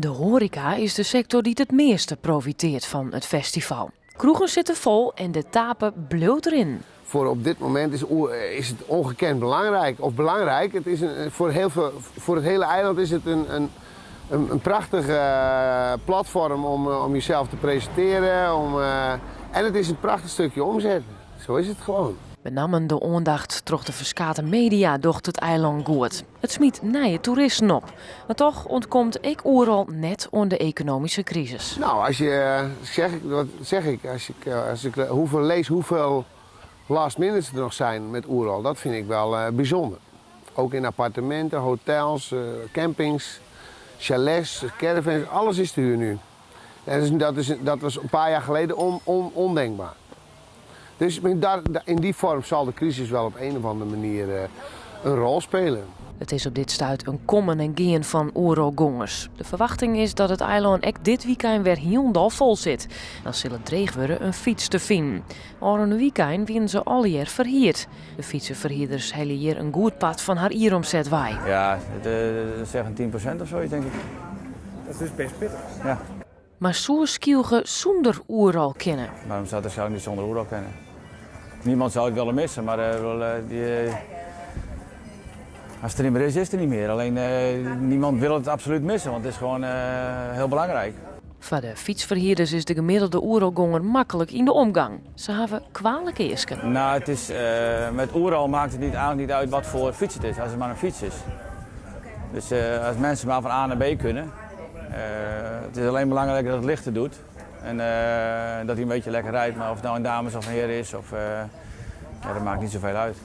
De hoareka is de sektor dy't it measte profitearret fan it festival. Kroegen sitte fol en de tape bliuwt rinnen. Voor op dit moment is het ongekend belangrijk. Of belangrijk, het is een, voor, heel veel, voor het hele eiland is het een prachtig platform om jezelf te presenteren. En het is een prachtig stukje omzet. Zo is het gewoon. Benammen de oandacht troch de ferskate media docht it eilân goed. It smyt nije toeristen op. Mar toch ûntkomt ek Oerol net oan de ekonomyske krisis. Nou, als je, zeg ik, wat zeg ik, als ik hoeveel lees, hoeveel last minutes er nog zijn met Oerol, dat vind ik wel bijzonder. Ook in appartementen, hotels, campings, chalets, caravans, alles is te huur nu. En dat was een paar jaar geleden ondenkbaar. Dus in die vorm zal de crisis wel op een of andere manier een rol spelen. It is op dit stuit in kommen en gean fan Oerolgongers. De ferwachting is dat it eilân ek dit wykein wer hielendal fol sit. Dan sil it dreech wurde in fyts te finen. Ofrûne wykein wiene se allegear ferhierd. De fytseferhierders helje hjir in goed part fan har jieromset wei. Ja, het zeggen 10% of zoiets, denk ik. Dat is best pittig. Ja. Mar soe Skylge sûnder Oerol kinne? Waarom zou het niet zonder Oerol kunnen? Niemand zou het willen missen, maar wel, als het er niet meer is, is het er niet meer. Alleen niemand wil het absoluut missen, want het is gewoon heel belangrijk. Foar de fytsferhierders is de gemiddelde Oerolgonger maklik yn de omgong. Se hawwe kwalik easken. Nou, met Oerol maakt het niet, eigenlijk niet uit wat voor fiets het is, als het maar een fiets is. Dus als mensen maar van A naar B kunnen. Het is alleen belangrijk dat het licht het doet. En dat hij een beetje lekker rijdt, maar of het nou een dames of een heer is, of, ja, dat maakt niet zoveel uit.